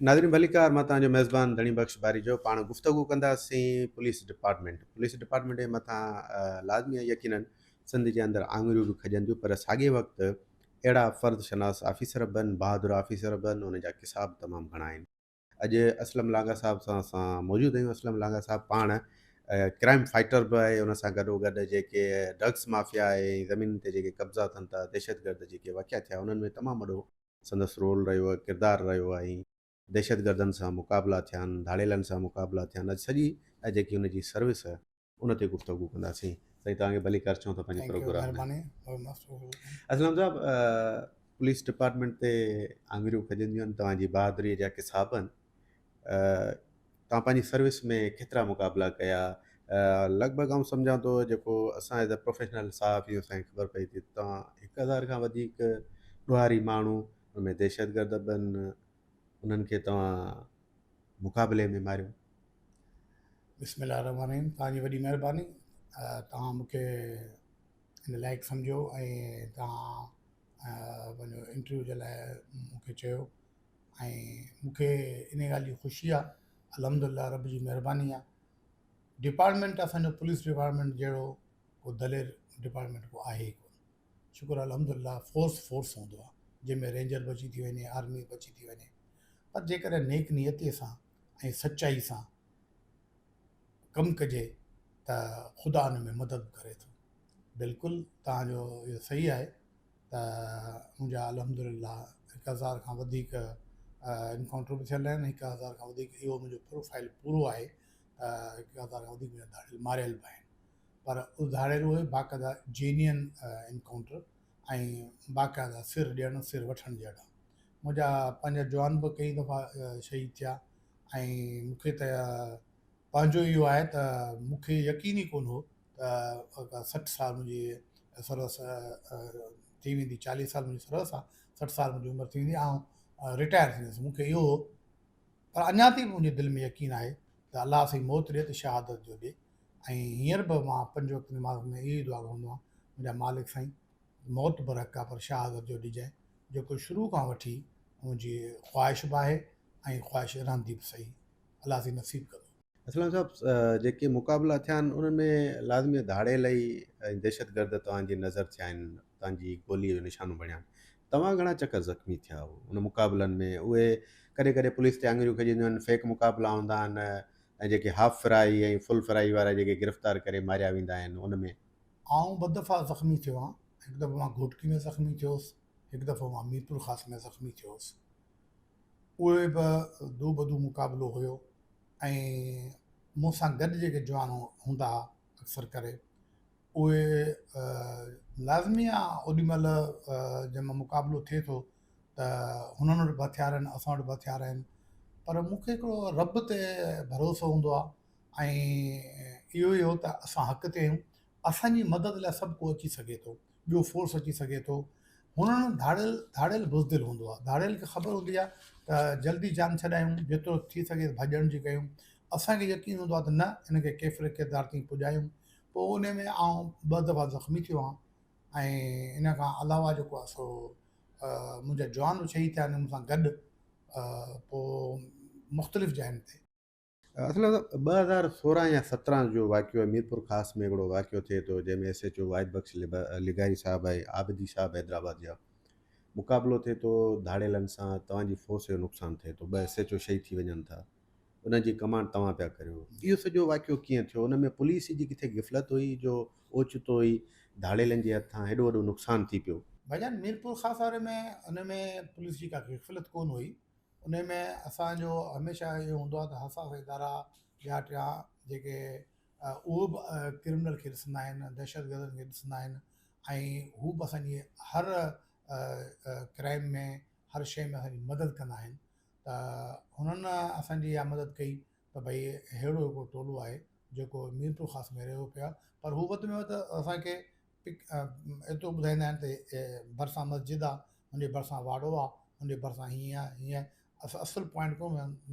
ناظرين ڀليڪار مان توهان جو ميزبان ڌڻي بخش باريجو پاڻ گفتگو ڪنداسين پوليس ڊپارٽمينٽ پوليس ڊپارٽمينٽ جي مٿان لازمي آهي يقينن سنڌ جي اندر آڱريون به کڄن ٿيون پر ساڳي وقت اهڙا فرض شناس آفيسر به آهن بهادر آفيسر به آهن انهن جا قصا به تمام گهڻا آهن اڄ اسلم لانگا صاحب سان اسان موجود آهيون اسلم لانگا صاحب پاڻ ڪرائم فائٽر به آهي ان سان گڏو گڏ جيڪي ڊرگس مافيا آهي ۽ زمينن تي جيڪي قبضا ٿين ٿا دهشتگرد جيڪي واقعا ٿيا انهن ۾ تمام وڏو سندس رول رهيو آهي، ڪردار رهيو آهي ۽ دهشتگردن سان مقابلا ٿيا آهن، ڌاڙيلن سان مقابلا ٿيا آهن، اڄ سڄي جيڪي هن جي سروس آهي ان تي گفتگو ڪنداسين. سائين توهان کي ڀليڪار چئون ٿا پنهنجي پروگرام ۾. اسلم صاحب پوليس ڊپارٽمينٽ تي آڱريون کڄنديون آهن، توهان جي بهادري جا قصا به آهن، توهان پنهنجي سروس ۾ ڪيترا مقابلا ڪيا؟ لڳ ڀڳ آئون سمجهان ٿو جيڪو اسان ايز اي پروفيشنل صحافي اسان کي خبر پئي ٿي ته توهان 1000 کان وڌيڪ ڏوهاري ماڻهو ان ۾ دهشتگرد به آهن انهن کي توهان مقابلي ۾ ماريو. بسم الله الرحمن الرحيم توهان جي وڏي مهرباني توهان مون کي ان لائق سمجهيو ۽ توهان پنهنجو انٽرويو جي لاء مون کي چيو ۽ مون کي ان ڳالهه جي خوشي آهي الحمد لله رب جي مهرباني آهي ڊپارٽمينٽ اسانجو پوليس ڊپارٽمينٽ جهڙو ڪو دلير ڊپارٽمينٽ ڪو آهي ئي ڪونه شڪر الحمد لله فورس فورس هوندو آهي جنهن ۾ رينجر به اچي ٿي وڃي آرمي به اچي ٿي وڃي پر جيڪڏهن نيڪ نيتي سان ۽ سچائي سان ڪم ڪجي ته خدا ان ۾ مدد ڪري ٿو بلڪل تان جو اهو صحيح آهي ته منهنجا الحمد لله 1000 کان وڌيڪ انڪائونٽر به ٿيل آهن، 1000 کان وڌيڪ اهو منهنجو پروفائل پورو آهي ته 1000 کان وڌيڪ منهنجا ڌاڙيل ماريل به آهن پر اهي ڌاڙيل اهي باقاعده جينين انڪائونٽر ۽ باقاعده سر ڏيڻ سر وٺڻ جهڙا منهنجا پنهنجا جوان به ڪئي دفعا شهيد ٿيا ۽ مون کي ته پنهنجو اهو آهي ته مون کي يقين ئي ڪونه هو ته 60 سال منهنجي سروس ٿي ويندي، 40 سال منهنجي سروس آهي، 60 سال منهنجي عمر ٿي ويندي، آئون رٽائر ٿيندس، مون کي اهو هو پر اڃا تائين به منهنجي دل ۾ يقين آهي ته الله سائين موت ڏي ته شهادت جو ڏي ۽ هينئر به مان پنج وقت نماز ۾ اهو ئي دعا گهرندو آهيان منهنجا مالڪ سائين موت برحق آهي پر شهادت جو ڏجانء جيڪو شروع کان وٺي منهنجي خواهش به آهي ۽ خواهش رهندي به سهي الله سائين نصيب ڪندو. اسلم صاحب جيڪي مقابلا ٿيا آهن انهن ۾ لازمي ڌاڙيل ئي ۽ دهشتگرد توهان جي نظر ٿيا آهن توهان جي گولي جو نشانو بڻيا آهن توهان گهڻا چڪر زخمي ٿيا هو ان مقابلن ۾ اهي ڪڏهن ڪڏهن پوليس تي آڱريون کڄنديون آهن فيڪ مقابلا هوندا آهن ۽ جيڪي هاف فرائي ۽ فل فرائي وارا جيڪي گرفتار ڪري ماريا ويندا آهن ان ۾. آئون ٻه دفعا زخمي ٿيو آهيان هڪ دفعو مان گهوٽڪي ۾ زخمي ٿيو هوس هڪ دفعو مان ميرپورخاص ۾ زخمي ٿيو هوس اهي به دوبدو مقابلو هيو ۽ مون سان گڏ جيڪي جوان هوندا ها اڪثر ڪري اهي لازمي آ اوڏي مهل جنهن مهل مقابلو ٿئي ٿو ته هنن وٽ به هٿيار آهن اسان وٽ به هٿيار آهن پر مون کي هڪڙو رب تي ڀروسو هوندو آ ۽ اهو ئي هو ته اسان حق تي آهيون اسان جي مدد لاء سڀ ڪو اچي سگهي ٿو ٻيو فورس اچي سگهي ٿو. هنن ڌاڙيل ڌاڙيل بزدل هوندو آهي. ڌاڙيل کي خبر هوندي آهي ته جلدي جان ڇڏايون، جيترو ٿي سگهي ڀڄڻ جي ڪيون. اسان کي يقين هوندو آهي ته نه هن کي ڪيفر ڪردار تائين پڄايون. پوء انهي ۾ آئون ٻه دفعا زخمي ٿيو آهيان ۽ ان کان علاوه جيڪو آهي سو منهنجا جوان به شهيد ٿيا آهن مون سان گڏ پوء مختلف جاين تي. اصل 2016 يا 17 جو واقعو آهي ميرپور خاص ۾ هڪڙو واقعو ٿئي ٿو جنهن ۾ ايس ايڇ او واحد بخش لغاري صاحب ۽ عابدي صاحب حيدرآباد جا مقابلو ٿئي ٿو ڌاڙيلن سان توهان جي فورس جو نقصان ٿئي ٿو ٻه ايس ايڇ او شهيد ٿي وڃن ٿا انهن جي ڪمانڊ توهان پيا ڪريو اهو سڄو واقعو ڪيئن ٿيو ان ۾ پوليس جي ڪٿي غفلت هئي جو اوچتو ئي ڌاڙيلن جي هٿان هيڏو وڏو نقصان ٿي پيو. ڀائيجان ميرپورخاص واري ۾ ان ۾ پوليس جي ڪا غفلت ڪونه هئي انهي ۾ اسان جو هميشه اهو هوندو آهي ته حساس ادارا ٻيا ٽيا جيڪي اهو به ڪرمنل کي ڏسندا آهن دهشتگردن کي ڏسندا آهن ۽ هو به اسان جي هر ڪرائم ۾ هر شيء ۾ اسان جي مدد ڪندا آهن ته هنن اسان جي اها مدد ڪئي ته ڀئي ههڙو هڪڙو ٽولو آهي جيڪو ميرپورخاص ۾ رهيو پيو آهي پر هو وڌ ۾ وڌ اسان کي ايترو ٻڌائيندا آهن ته ڀرسان مسجد آهي هن جي ڀرسان واڙو آهي هن جي ڀرسان هيئن آهي هيئن آهي اصل پوائنٽ ڪو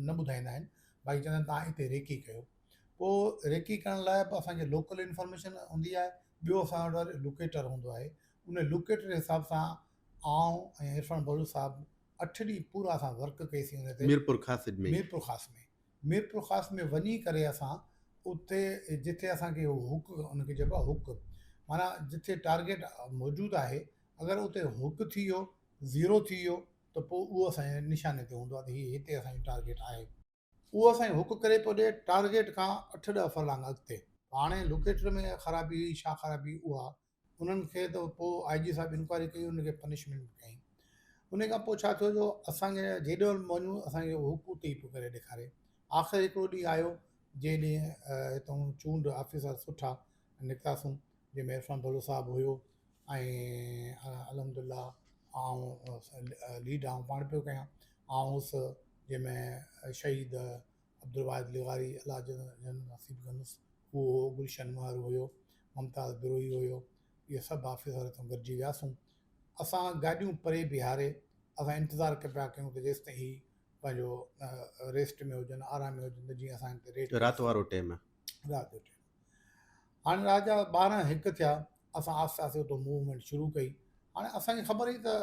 نه ٻڌائيندا آهن باقي چوندا آهن توهان هتي ريڪي ڪيو پوء ريڪي ڪرڻ لاء به اسان کي لوڪل انفارميشن هوندي آهي ٻيو اسان وٽ وري لوڪيٽر هوندو آهي ان لوڪيٽر جي حساب سان آئون ۽ عرفان بلوچ صاحب اٺ ڏينهن پورا اسان ورڪ ڪئيسين ان تي. ميرپورخاص ۾. ميرپورخاص ۾. ميرپورخاص ۾ وڃي ڪري اسان اتي جتي اسان کي هڪ ان کي چئبو آهي هڪ معنيٰ جتي ٽارگيٽ موجود آهي اگر اتي هڪ ٿي ويو زيرو ٿي ويو ته پوء اهو اسان جي نشاني تي هوندو آهي ته هي هتي اسان جو ٽارگيٽ آهي. اهو اسان کي هڪ ڪري پيو ڏي ٽارگيٽ کان اٺ ڏهه فرلانگ اڳتي. هاڻي لوڪيٽر ۾ خرابي هئي ڇا خرابي اها انهن کي ته پوء آء جي صاحب انڪوائري ڪئي انهن کي پنشمينٽ به ڪيائين. ان کان پوء ڇا ٿيو جو اسان کي جيڏي مهل به وڃون اسان کي هڪ اتي ئي پيو ڪري ڏيکاري. آخر هڪڙو ڏينهن آيو جنهن ڏينهن هتئون چونڊ آفيسر سٺا نڪتاسون جنهن ۾ عرفان بلوچ صاحب هيو ۽ الحمد لله آئون ليڊ آئون پاڻ پيو ڪيان آئون هوس جنهن ۾ شهيد عبدالواحد لغاري الله جنت نصيب ڪندس اهو هو گلشن مهر هيو ممتاز بروهي هيو اهي سڀ آفيسر اتان گڏجي وياسون اسان گاڏيون پري بيهاري اسان انتظار پيا ڪيون ته جيستائين هي پنهنجو ريسٽ ۾ هجن آرام ۾ هجن ته جيئن اسان هتي ريڊ رات وارو ٽيم رات جو ٽيم هاڻي رات جا 12 هڪ ٿيا اسان آهستي آهستي اتو موومينٽ شروع ڪئي هاڻي اسانکي خبر هئي ته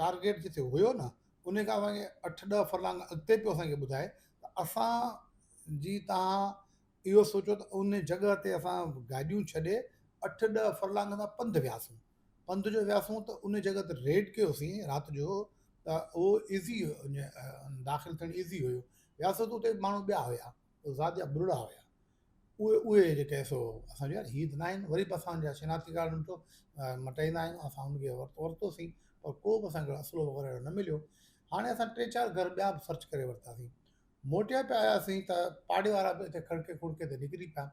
ٽارگيٽ جتي هيو نه ان کان اسانکي اٺ ڏهه فرلانگ اڳتي پيو اسانکي ٻڌائي ته اسان جي تان اهو سوچيو ته ان جڳهه تي اسان گاڏيون ڇڏي اٺ ڏهه فرلانگ تان پنڌ وياسون پنڌ جو وياسون ته ان جڳهه تي ريڊ ڪيوسين رات جو ته اهو ايزي داخل ٿيڻ ايزي هيو وياسون ته اتي ماڻهو ٻيا هيا ذات جا ٻرڙا هيا اهي اهي جيڪي سو اسان چيو يار هي ته ناهن وري به اسان جا شناختي ڪارڊ ڏٺو مٽائيندا آهيون اسان ان کي ورتو ورتوسين پر ڪو به اسان کي اصلو وغيره نه مليو هاڻي اسان ٽي چار گهر ٻيا به سرچ ڪري ورتاسين موٽيا پيا آياسين ته پاڙي وارا به اتي کڙڪي کڙڪي تي نڪري پيا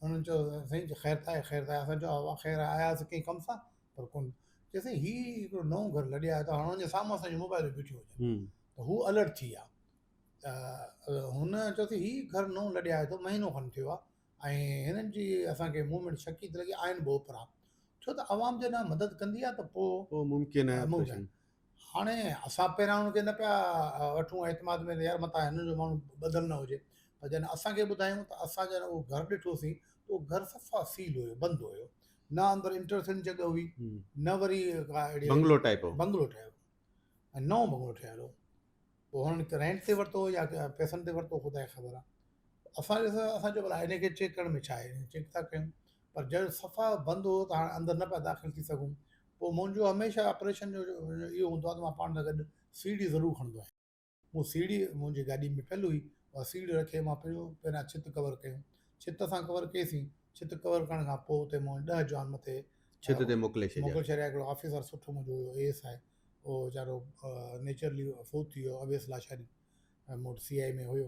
انهن چيو سائين خير ته آهي خير ته آهي اسان چيو ها خير آهي آياسين ڪنهن ڪم سان پر ڪونه چيو سائين هي هڪڙو نئون گهر لڏي آيو اٿو هاڻي ان جي سامهون اسان جون موبائلون بيٺيون هجن ته هو الرٽ ٿي ويا ته هن چيو ته هي گهر نئون لڏي آيو اٿو مهينو کن ٿيو آهي ۽ هنن جي اسان کي موومينٽ شڪي ٿي لڳي آهن به اوپرا ڇو ته عوام جڏهن مدد ڪندي آهي ته پوء پوء ممڪن آهي ممڪن هاڻي اسان پهريان هن کي نه پيا وٺون اعتماد ۾ ته يار متان هنن جو ماڻهو ٻڌل نه هجي پر جڏهن اسان کي ٻڌايائون ته اسان جڏهن اهو گهر ڏٺوسين ته اهو گهر صفا سيل هيو بند هيو نه اندر انٽر ٿيڻ جي جڳهه هئي نه وري ڪا اهڙي بنگلو ٽائپ هو بنگلو ٽائپ ۽ نئون بنگلو ٺهيل هو پوء هنن رينٽ تي ورتو يا پئسن تي ورتو خدا کي خبر آهي اسان ڏسو اسان چيو ڀلا ان کي چيڪ ڪرڻ ۾ ڇا آهي چيڪ ٿا ڪيون پر جڏهن صفا بند هو ته هاڻي اندر نه پيا داخل ٿي سگهون پوء منهنجو هميشه آپريشن جو اهو هوندو آهي ته مان پاڻ سان گڏ سيڙهي ضرور کڻندو آهيان مون سيڙهي منهنجي گاڏي ۾ پيل هئي اها سيڙهي رکي مان پهريون پهريان ڇت ڪور ڪيون ڇت اسان ڪور ڪئيسين ڇت ڪور ڪرڻ کان پوء اتي مون ڏهه جوان مٿي ڇت تي موڪلي ڇڏيا موڪلي ڇڏيا هڪڙو آفيسر سٺو منهنجو هيو اي ايس I اهو ويچارو نيچرلي فوت ٿي ويو اويس لاشاري مون وٽ سي آء ۾ هيو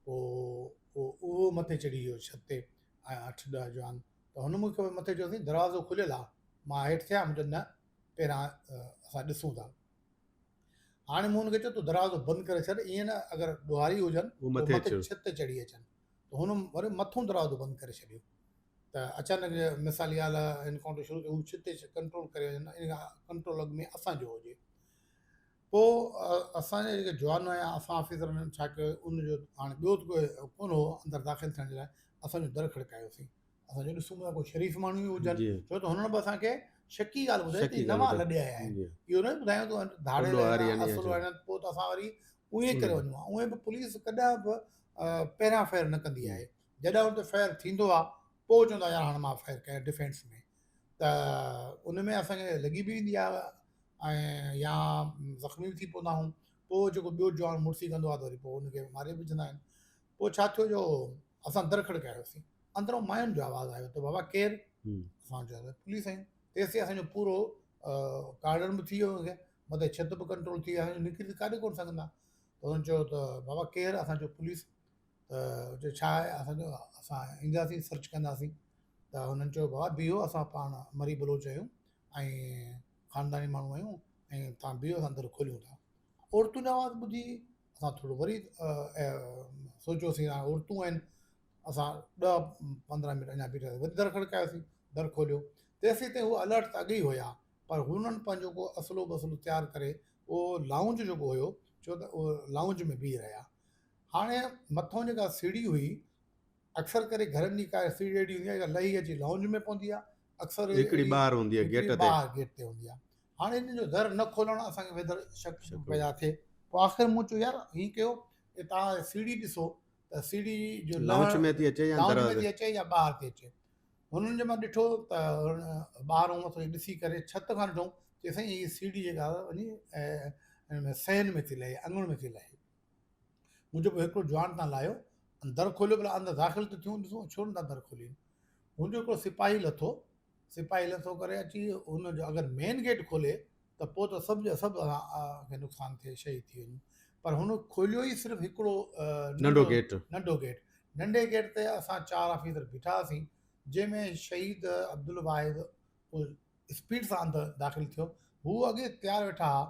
پوء اهو مٿي چڙهي ويو ڇت تي ۽ اٺ ڏهه جوان ته هن مون کي مٿي چيو سائين دروازو کليل آ مان هيٺ ٿيان مون چيو نه پهريان اسان ڏسون ٿا هاڻي مون هن کي چيو تون دروازو بند ڪري ڇڏ ائين نه اگر ڏوهاري هجن مٿي ڇت تي چڙهي اچن ته هن وري مٿون دروازو بند ڪري ڇڏيو ته اچانڪ مثالي ڳالهه آهي انڪائونٽر شروع ٿيو هو ڇت تي ڪنٽرول ڪري وڃن ان کان ڪنٽرول اڳ ۾ اسان جو هجي پوء اسان جا جيڪي جوان هيا اسان آفيسرن ڇا ڪيو ان جو هاڻي ٻيو ته ڪوئي ڪونه هو اندر داخل ٿيڻ جي لاء اسان جو در کڙڪايوسين اسان جو ڏسون پيا ڪو شريف ماڻهو ئي هجن ڇو ته هنن به اسان کي شڪي ڳالهه ٻڌائي ته نوان لڏي آيا آهن اهو نه ٻڌايو ته ڌاڙيل آهن اصل آهن پوء ته اسان وري اهي ڪري وڃون ها اهي به پوليس ڪڏهن به پهريان فائر نه ڪندي آهي جڏهن ان تي فائر ٿيندو آهي پوء چوندو آهي يار هاڻي مان فائر ڪيان ڊفينس ۾ ته ان ۾ اسان کي لڳي به ويندي آهي ۽ يا زخمي به ٿي پوندا آهيون پوء جيڪو ٻيو جوان مڙسي ڪندو آهي ته وري پوء ان کي ماري به وجهندا آهن پوء ڇا ٿيو جو اسان در کڙڪايوسين اندرون ماين جو آواز آيو ته بابا ڪير اسان چيو ته پوليس آهيون تيسين اسان جو پورو ڪارڊن به ٿي ويو مٿي ڇت به ڪنٽرول ٿي وئي نڪري ته ڪاڏي ڪونه سگهندا ته هنن چيو ته بابا ڪير اسان چيو پوليس ته چيو ڇا آهي اسان چيو اسان اينداسين سرچ ڪنداسين ته هنن چيو بابا بيهو اسان پاڻ مري بلوچ آهيون ۽ خانداني ماڻهو آهيون ۽ تان بيهو اسان در کوليون ٿا عورتن جو آواز ٻڌي اسان ٿورو وري سوچيوسين هاڻي عورتون آهن اسان ڏهه 15 منٽ اڃا بيٺاسين وري در کڙڪايوسين در کوليو تيسين تائين هو الرٽ ته اڳ ئي هيا پر هنن پنهنجو ڪو اصلو بصلو تيار ڪري اهو لائونج جيڪو هيو ڇو ته اهو لائونج ۾ بيهي رهيا. هاڻي مٿئون جيڪا سيڙهي هئي اڪثر ڪري گهرن جي ڪا سيڙهي اهڙي هوندي آهي جيڪا لهي اچي لائونج ۾ پوندي آهي اڪثر هڪڙي ٻاهر هوندي آهي گيٽ تي ٻاهر گيٽ تي هوندي آهي. هاڻي هنن جو در نه کولڻ اسان کي ويتر شڪ پيدا ٿئي. پوء آخر مون چيو يار هي ڪيو ته توهان سيڙهي ڏسو ته سيڙهي جو لائونچ ۾ ٿي اچي يا لائونچ ۾ ٿي اچي يا ٻاهر ٿي اچي. هنن جي مان ڏٺو ته ٻاهرون مٿو ڏسي ڪري ڇت کان ڏٺو چي سائين هي سيڙهي جيڪا وڃي هن ۾ صحن ۾ ٿي لهي اڱڻ ۾ ٿي لهي. مون چيو پوء هڪڙو جوان تان لاهيو در کوليو ڀلا اندر داخل ته ٿيون ڏسون ڇو نٿا در کولين. هن جو هڪڙو سپاهي لٿو سپاهي لٿو ڪري اچي هن جو اگر مين گيٽ کولي ته پوء ته سڀ جا سڀ اسان کي نقصان ٿئي شهيد ٿي وڃون پر هن کوليو ئي صرف هڪڙو ننڍو گيٽ ننڍو گيٽ ننڍي گيٽ تي اسان چار آفيسر بيٺا هئاسين جنهن ۾ شهيد عبدالواحد اسپيڊ سان اندر داخل ٿيو هو اڳي تيار ويٺا هئا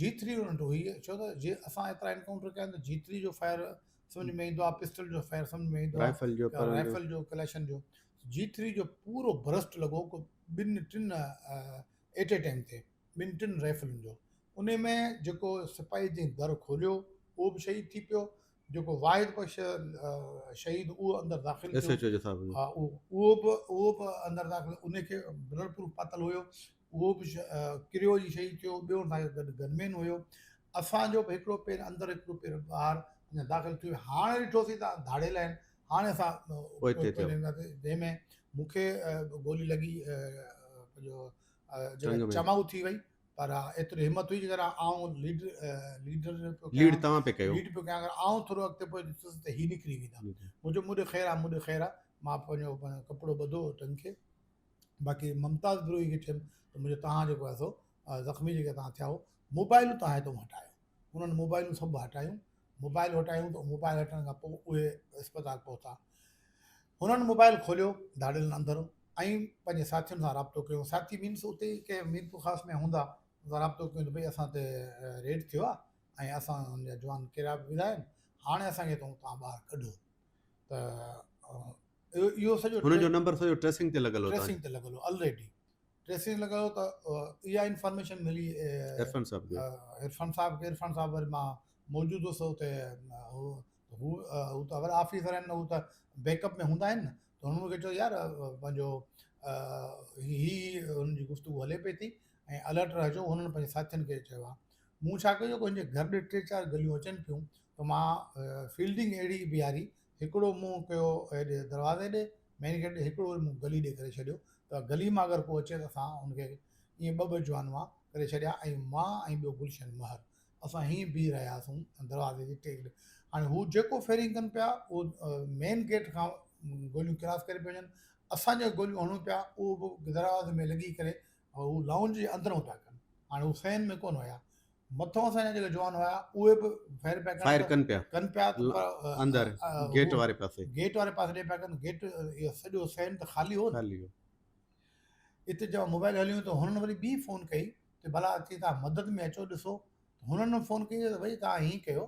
جي ٿري ان وٽ هئي ڇو ته جي اسان ايترا انڪائونٽر ڪيا آهن ته جي ٿري جو فائر سمجھ ۾ ايندو آهي پسٽل جو فائر سمجھ ۾ ايندو آهي رائفل جو پر رائفل جو ڪليشن جو جي ٿري جو پورو برسٽ لڳو ڪو ٻن ٽن ايٽ اي ٽائيم تي ٻن ٽن رائفلن جو ان ۾ جيڪو سپاهي جنهن در کوليو اهو به شهيد ٿي پيو جيڪو واحد بخش شهيد اهو اندر داخل ايس ايڇ او جو صاحب ها اهو به اهو به اندر داخل ان کي بلڊ پروف پاتل هيو اهو به ڪريو جي شهيد ٿيو ٻيو ان سان گڏ گنمين هيو اسان جو به هڪڙو پير اندر هڪڙو پير ٻاهر اڃا داخل ٿيو هاڻي ڏٺوسين ته ڌاڙيل آهن هاڻي اسان پوئتي ٿيو جنهن ۾ مون کي گولي لڳي پنهنجو جيڪا چمائو ٿي وئي پر ايتري همت هئي جيڪر آئون ليڊ ليڊر پيو ليڊ توهان پي ڪيو ليڊ پيو ڪيان اگر آئون ٿورو اڳتي پوء ڏٺس ته هي نڪري ويندا منهنجو مون ڏي خير آ مون ڏي خير آ مان پنهنجو پنهنجو ڪپڙو ٻڌو ٽنگ کي باقي ممتاز بروهي کي چيم ته منهنجو توهان جيڪو آهي سو زخمي جيڪي توهان ٿيا هو موبائلون توهان هتو هٽايو انهن موبائلون سڀ هٽايون موبائل هٽايون ته موبائل هٽڻ کان پوء اهي اسپتال پهتا هنن موبائل کوليو ڌاڙيلن اندر ۽ پنهنجي ساٿين سان رابطو ڪيو ساٿي مينس اتي ئي ڪنهن ميرپورخاص ۾ هوندا سان رابطو ڪيو ته ڀئي اسان تي ريڊ ٿيو آهي ۽ اسان هن جا جوان ڪيرا به وڌا آهن هاڻي اسان کي تون تان ٻاهر ڪڍو ته اهو سڄو هن جو نمبر سڄو ٽريسنگ تي لڳل هو ٽريسنگ تي لڳل هو الريڊي ٽريسنگ لڳل هو ته اها انفارميشن ملي عرفان صاحب کي عرفان صاحب کي عرفان صاحب وري مان موجود هوس اتي هو هو هو ته وڏا آفيسر آهن هو ته بيڪ اپ ۾ هوندا آهن نه ته هنن مونکي چيو يار پنهنجو هي هنن جي گفتگو هلي پئي ٿي ۽ الرٽ رهجو هنن پنهنجي ساٿين کي چيو آهي مون ڇا ڪيو هن جي گهر ڏي ٽي چار گليون اچن پيون ته مان فيلڊنگ اهڙي بيهاري هڪڙو منهن ڪيو هيڏي دروازي ڏي مين گيٽ ڏي هڪڙو وري مون گلي ڏي ڪري ڇڏيو ته گلي مان اگر ڪو اچي ته اسان هن کي ائين ٻه ٻه جوان مان ڪري ڇڏيا ۽ مان ۽ ٻيو گلشن مهر اسان هيئن بيهي رهياسون دروازي جي ٽيڪ ڏي. هاڻي هو جيڪو فيرنگ ڪن پيا اهو مين گيٽ کان گوليون ڪراس ڪري پيا وڃن، اسان جيڪي گوليون هڻون پيا اهو به دروازي ۾ لڳي ڪري هو لائونج جي اندرون پيا ڪن. هاڻي هو صحن ۾ ڪونه هيا. مٿون اسان جا جيڪي جوان هيا اهي به فير پيا ڪن فائر ڪن پيا ڪن پيا ته پر اندر گيٽ واري پاسي گيٽ واري پاسي ڏي پيا ڪن گيٽ اهو سڄو صحن ته خالي هو نه خالي هو. اتي جڏهن موبائل هليون ته هنن وري ٻي فون ڪئي ته ڀلا اچي توهان مدد ۾ اچو ڏسو هنن فون ڪئي ته ڀئي توهان هيئن ڪيو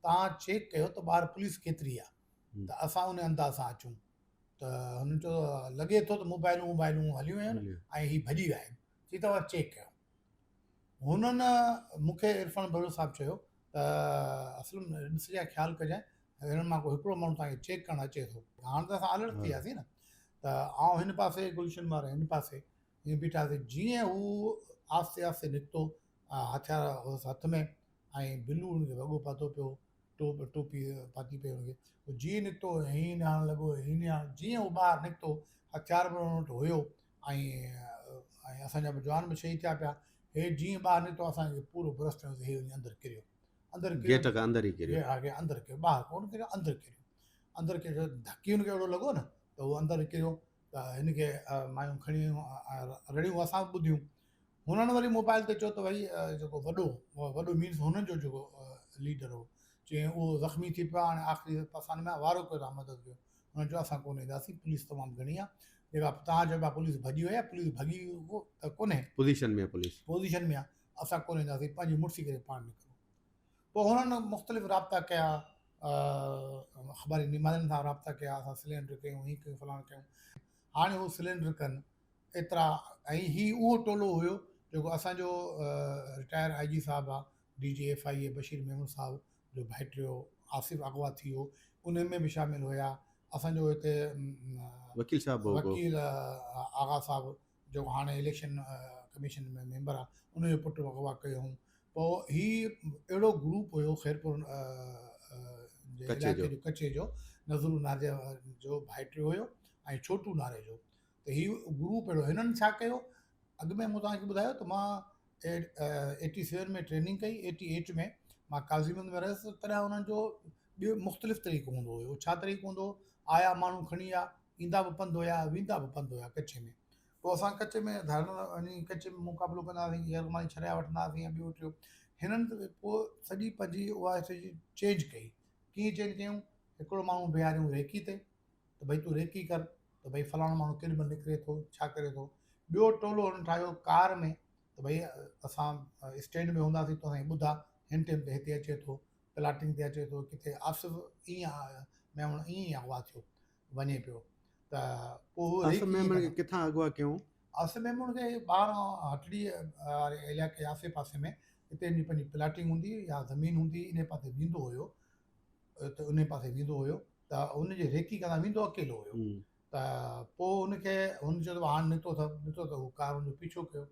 توهان چيڪ ڪيو ته ٻاهر پوليس ڪيتري آهي ته اسان ان انداز سان اچون ته هنن چيو لڳي ٿو ته موبائلون موبائلون هليون ويون آهن ۽ هي ڀڄي ويا آهن چي توهان چيڪ ڪيو هنن مون کي عرفان بلوچ صاحب چيو ته اسلم ڏسجانء خيال ڪجانء هنن مان ڪو هڪڙو ماڻهو توهان کي چيڪ ڪرڻ اچي ٿو هاڻ ته اسان الرٽ ٿي وياسين نه ته آئون هن پاسي گلشن وارا هن پاسي ائين بيٺاسين جيئن هو آهستي آهستي نڪتو هٿيار هوس هٿ ۾ ۽ بلو هن کي وڳو پاتو پيو ٽوپ ٽوپي پاتي پئي هن کي جيئن نڪتو هين نهارڻ لڳو هين نهارڻ جيئن هو ٻاهر نڪتو هٿيار به هن وٽ هيو ۽ ۽ اسان جا به جوان به شهيد ٿيا پيا هي جيئن ٻاهر نڪتو اسان کي پورو برسٽ ٿيو هي وڃي اندر ڪريو اندر ڪريو گيٽ کان اندر ئي ڪريو ها اندر ڪريو ٻاهر ڪونه ڪريو اندر ڪريو اندر ڪريو ڌڪي هن کي اهڙو لڳو نه ته هو اندر ڪريو ته هن کي مايون کڻي ويون رڙيون اسان به ٻڌيون هنن وري موبائل تي چيو ته ڀئي جيڪو وڏو وڏو مينس هنن جو جيڪو ليڊر هو چيائين اهو زخمي ٿي پيو آهي هاڻي آخري پسان ۾ وارو ڪيو توهان مدد ڪيو هنن چيو اسان ڪونه اينداسين پوليس تمام گهڻي آهي جيڪا توهان چئو پيا پوليس ڀڄي وئي آهي پوليس ڀڳي ته ڪونهي پوزيشن ۾ پوليس پوزيشن ۾ آهي اسان ڪونه اينداسين پنهنجي مڙسي ڪري پاڻ نڪرو پوء هنن مختلف رابطا ڪيا اخباري نمائندن سان رابطا ڪيا اسان سلينڊر ڪيون هي ڪيون فلاڻ ڪيون هاڻي هو سلينڊر ڪن ايترا ۽ هي اهو ٽولو هيو جيڪو اسان جو رٽائر آء جي صاحب آ D G F I A Bashir Memon صاحب جو ڀائٽيو آصف اغوا ٿي ويو ان ۾ به شامل هيا اسان جو هتي وڪيل صاحب وڪيل آغا صاحب جيڪو هاڻي اليڪشن ڪميشن ۾ ميمبر آ ان جو پٽ اغوا ڪيو هئون. پوء هي اهڙو گروپ هيو خيرپور جي علائقي جو ڪچي جو نظرو ناريجو جو ڀائٽيو هيو ۽ ڇوٽو ناريجو ته هي گروپ اهڙو هنن ڇا ڪيو اڳ ۾ مون توهان کي ٻڌايو ته مان ايٽي سيون ۾ ٽريننگ ڪئي ايٽي ايٽ ۾ مان قاضي مند ۾ رهيس تڏهن انهن جو ٻيو مختلف طريقو هوندو هيو ڇا طريقو هوندو هو آيا ماڻهو کڻي ويا ايندا به پنڌ هيا ويندا به پنڌ هيا ڪچي ۾ پوء اسان ڪچي ۾ ڌارڻ وڃي ڪچي ۾ مقابلو ڪندا هئاسين يرغمالي ڇريا وٺندا هئاسين يا ٻيو ٽيو هنن پوء سڄي پنهنجي اها سڄي چينج ڪئي ڪيئن چينج ڪيون هڪڙو ماڻهو بيهاريون ريڪي تي ته ڀئي تون ريڪي ڪر ته ڀئي فلاڻو ماڻهو ڪيڏي مهل نڪري ٿو ڇا ڪري ٿو ٻيو ٽولو هنن ٺاهيو ڪار ۾ ته ڀئي اسان اسٽينڊ ۾ هونداسين تو اسان کي ٻڌا هن ٽيم تي هتي اچي ٿو پلاٽنگ تي اچي ٿو ڪٿي آصف ائين ميمڻ ائين ئي اغوا ٿيو وڃي پيو ته پوء هو آصف ميمڻ کي ڪٿان اغوا ڪيائون؟ آصف ميمڻ کي ٻاهران هٽڙي واري علائقي جي آسي پاسي ۾ اتي هن جي پنهنجي پلاٽنگ هوندي هئي يا زمين هوندي هئي انهي پاسي ويندو هيو ته انهي پاسي ويندو هيو ته ان جي ريڪي ڪندا ويندو اڪيلو هيو ته پوء هن کي هن چيو ته هاڻ نڪتو اٿم نڪتو ته هو ڪار هن جو پيڇو ڪيو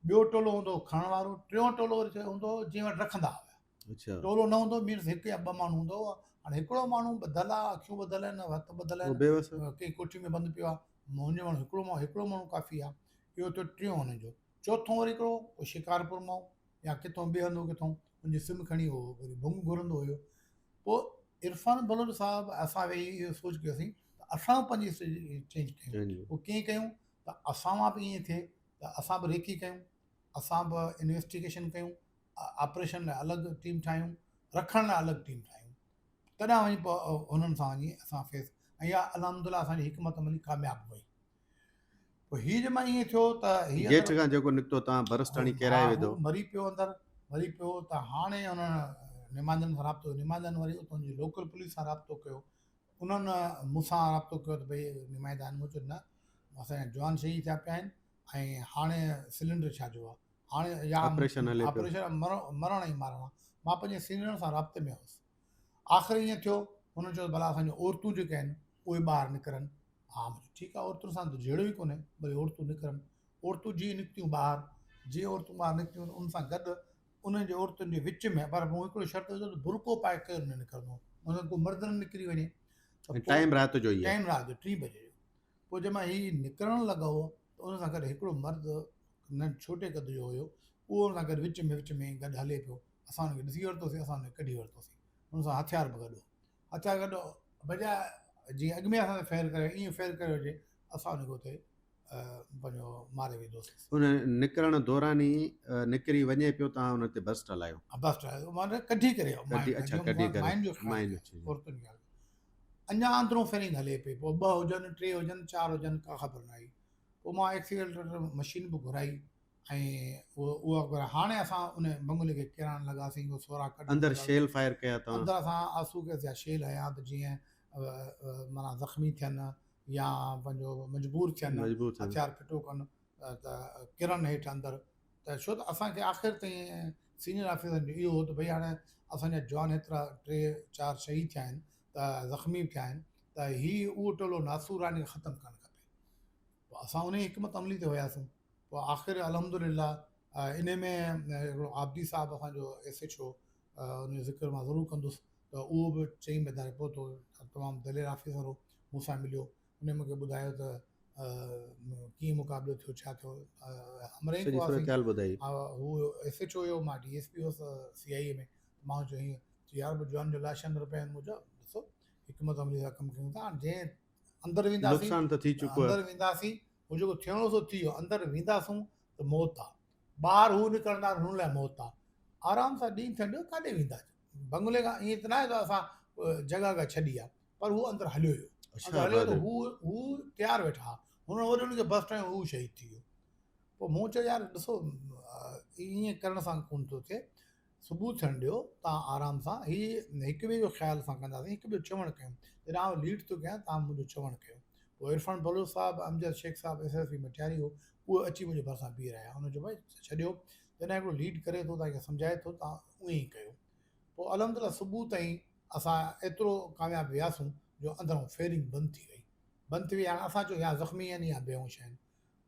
ٻيو ٽولو هوندو هو کڻڻ وارو ٽيون ٽولو وري هوندو هو جنهن وٽ رکندا هيا ٽولو نه هوندو مينس هڪ يا ٻه ماڻهو هوندو هو هاڻي هڪڙو ماڻهو ٻڌل آ اکيون ٻڌل آهن هٿ ٻڌل آهن ڪنهن ڪوٺي ۾ بند پيو آ منهنجو ماڻهو هڪڙو ماڻهو هڪڙو ماڻهو ڪافي آ اهو ٿيو ٽيون هن جو چوٿون وري هڪڙو ڪو شڪارپور مان يا ڪٿون ٻئي هنڌو ڪٿون ان جي سم کڻي هو وري ڀنگ گهرندو هيو پوء عرفان بلوچ صاحب اسان ويهي اهو سوچ ڪيوسين ته اسان پنهنجي چينج ڪيون پوء ڪيئن ڪيون ته اسان مان به ائين ٿئي ته اسان به ريڪي ڪيون اسان به انويسٽيگيشن ڪيون آپريشن لاء الڳ ٽيم ٺاهيون، رکڻ لاء الڳ ٽيم ٺاهيون، تڏهن وڃي پوء انهن سان وڃي اسان فيس ۽ اها الحمد لله اسان جي حڪمت عملي ڪامياب وئي. پوء هي جي مان ائين ٿيو ته هي گيٽ کان جيڪو نڪتو تان برسٽ هڻي ڪيرائي وڌو. مري پيو اندر مري پيو ته هاڻي انهن نمائندن سان رابطو ڪيو، نمائندن وري اتان جي لوڪل پوليس سان رابطو ڪيو، انهن مون سان رابطو ڪيو ته ڀئي نمائندا آهن، مون چيو نه اسان جا جوان شهيد ٿيا پيا آهن ۽ هاڻي سلينڊر ڇا جو آهي، هاڻي يا آپريشن هلي پيو. آپريشن مرڻ ۽ مارڻ آ. مان پنهنجي سينيئرن سان رابطي ۾ هوس. آخر ائين ٿيو، هنن چيو ته ڀلا اسان جون عورتون جيڪي آهن، اهي ٻاهر نڪرن. ها مون چيو ٺيڪ آ، عورتن سان ته جهيڙو ئي ڪونهي، ڀلي عورتون نڪرن. عورتون جيئن نڪتيون ٻاهر، جيئن عورتون ٻاهر نڪتيون ته ان سان گڏ انهن جي عورتن جي وچ ۾، پر مون هڪڙو شرط وڌو ته برقعو پائي ڪير نه نڪرندو، مطلب ڪو مرد نه نڪري وڃي. ۽ ٽائيم رات جو ئي آهي. ٽائيم رات جو ٽين بجي جو. پوء جنهن مهل هي نڪرڻ لڳو ته ان سان گڏ هڪڙو مرد ننڍ ڇوٽي قد جو هيو، اهو ان سان گڏ وچ ۾ وچ ۾ گڏ هلي پيو. اسان ان کي ڏسي ورتوسين، اسان ان کي ڪڍي ورتوسين. ان سان هٿيار به گڏ هو. هٿيار گڏ بجاء جيئن اڳ ۾ اسان تي فير ڪري ائين فير ڪريو هجي، اسان ان کي اتي پنهنجو ماري وڌوسين. ان نڪرڻ دوران ئي نڪري وڃي پيو تان ان تي برسٽ هلايو. برسٽ هلايو معنيٰ ڪڍي ڪري ڪڍي اڇا ڪڍي ڪري مائن جو خيال مائن ڪيو، عورتن جو خيال ڪيو. اڃا اندرون فيرنگ هلي پئي، پوء ٻه هجن ٽي هجن چار هجن ڪا خبر نه آئي. پوء مان ايڪسيلريٽر مشين به گهرائي ۽ اها گهرائي هاڻي اسان ان بنگلي کي ڪيرائڻ لڳاسين اهو سوراخ ڪڍڻ اندر شيل فائر ڪيا توهان؟ اندر اسان آنسو گئس جا شيل هنيا ته جيئن معنيٰ زخمي ٿين يا پنهنجو مجبور ٿين هٿيار ڦٽو ڪن ته ڪرن هيٺ اندر ته ڇو ته اسان کي آخر تائين سينئر آفيسرن جو اهو هو ته ڀئي هاڻي اسان جا جوان هيترا ٽي چار شهيد ٿيا آهن ته زخمي به ٿيا آهن ته هي اهو ٽولو ناسور آهي ان کي ختم ڪرڻ کپي. پوء اسان انهي حڪمت عملي تي هياسون. پوء آخر الحمد لله انهي ۾ هڪڙو عابدي صاحب اسان جو ايس ايڇ او ان جو ذڪر مان ضرور ڪندس ته اهو به چئين ميدان پهتو تمام دلير آفيسر هو مون سان مليو انهي مون کي ٻڌايو ته ڪيئن مقابلو ٿيو ڇا ٿيو همراهه سڄي صورتحال ٻڌائي. هو ايس ايڇ او هيو مان ڊي ايس پي هوس سي آء اي ۾ مان چيو هيئن چي يار به جوان جو لاش اندر پيا آهن مون چيو ڏسو حڪمت عملي سان ڪم ڪيون ٿا هاڻ جنهن اندر وينداسين نقصان ته ٿي چڪو اندر وينداسين هو جيڪو ٿيڻو سو ٿي ويو اندر وينداسون ته موت آ ٻاهر هو نڪرندا هن لاء موت آ آرام سان ڏينهن ٿيڻ ڏيو ڪاڏي ويندا بنگلي کان ائين ته ناهي ته اسان جڳهه کان ڇڏي آ پر هو اندر هليو ويو اندر هليو ته هو هو تيار ويٺا ها هن وري هن کي بس ٽائيم هو شهيد ٿي ويو پوء مون چيو يار ڏسو ائين ڪرڻ سان ڪونه ٿو ٿئي صبح ٿيڻ ڏيو، توهان آرام سان هي هڪ ٻئي جو خيال اسان ڪنداسين، هڪ ٻئي جو چوڻ ڪيون، جڏهن آئون ليڊ ٿو ڪيان توهان منهنجو چوڻ ڪيو. پوء عرفان بلوچ صاحب، امجد شيخ صاحب ايس ايس پي مٽياري هو، اهي اچي منهنجي ڀرسان بيهي رهيا. هن چيو ڀائي ڇڏيو، جڏهن هڪڙو ليڊ ڪري ٿو توهان کي سمجهائي ٿو توهان ائين ئي ڪيو. پوء الحمدلله صبح تائين اسان ايترو ڪامياب وياسون جو اندرئون فيرنگ بند ٿي وئي. بند ٿي وئي هاڻي اسان چيو يا زخمي آهن يا بيهوش آهن.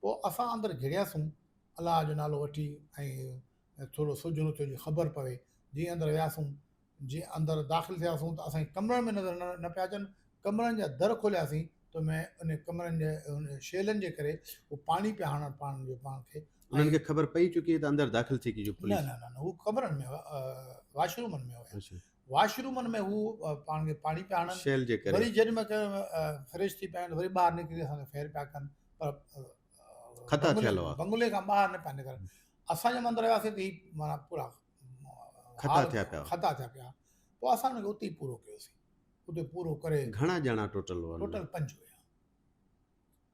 پوء اسان اندر گهڙياسون الله جو نالو وٺي ۽ ٿورو سوجهرو ٿيو جي خبر پوي جيئن اندر وياسون جيئن اندر داخل ٿياسون ته اسان کي ڪمرن ۾ نظر نه پيا اچن ڪمرن جا در کولياسين ته ۾ ان ڪمرن جي ان شيلن جي ڪري هو پاڻي پيا هڻن پاڻ جو پاڻ کي انهن کي خبر پئي چڪي ته اندر داخل ٿي چڪي پوليس نه نه نه هو ڪمرن ۾ واش رومن ۾ هيا واش رومن ۾ هو پاڻ کي پاڻي پيا هڻن شيل جي ڪري وري جيڏي مهل فريش ٿي پيا آهن وري ٻاهر نڪري اسان کي فير پيا ڪن پر خطا ٿيل هئا بنگلي کان ٻاهر نه پيا نڪرن اسان جي اندر وياسين ته هي معنيٰ پورا خطا ٿيا پيا خطا ٿيا پيا پوء اسان ان کي اتي ئي پورو ڪيوسين اتي پورو ڪري گهڻا ڄڻا ٽوٽل هئا ٽوٽل پنج هيا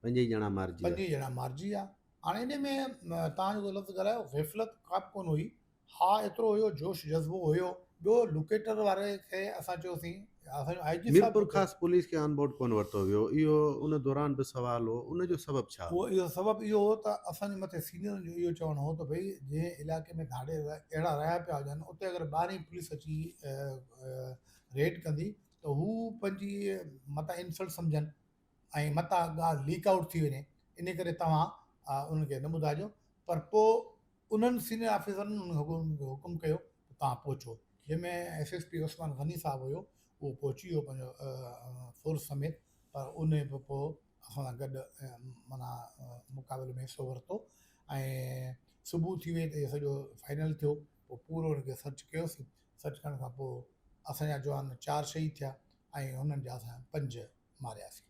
پنج ئي ڄڻا مارجي پنج ئي ڄڻا مارجي ويا هاڻي ان ۾ تان جيڪو لفظ ڳالهايو غفلت ڪا به ڪونه هئي ها ايترو هيو جوش جذبو هيو ٻيو لوڪيٽر واري کي اسان چيوسين اسان جو آئي جي صاحب ميرپورخاص پوليس کي آن بورڊ ڪونه ورتو ويو اهو ان دوران به سوال هو ان جو سبب ڇا هو؟ اهو سبب اهو هو ته اسان جي مٿي سينيئرن جو اهو چوڻ هو ته ڀئي جنهن علائقي ۾ ڌاڙيل اهڙا رهيا پيا هجن اتي اگر ٻاهرين پوليس اچي ريڊ ڪندي ته هو پنهنجي متان انسلٽ سمجهن ۽ متان ڳالهه ليڪ آئوٽ ٿي وڃي ان ڪري توهان انهن کي نه ٻڌائجو پر پوء انهن سينيئر آفيسرن انهن کي حڪم ڪيو ته توهان پهچو جنهن ۾ S S P Usman Ghani صاحب هيو اهو پهچي ويو پنهنجو فورس سميت پر ان به پوء اسان سان گڏ معنيٰ مقابلي ۾ حصو ورتو ۽ صبح ٿي وئي ته اهو سڄو فائنل ٿيو پوء پورو ان کي سرچ ڪيوسين سرچ ڪرڻ کان پوء اسان جا جوان چار شهيد ٿيا ۽ هنن جا اسان پنج مارياسين.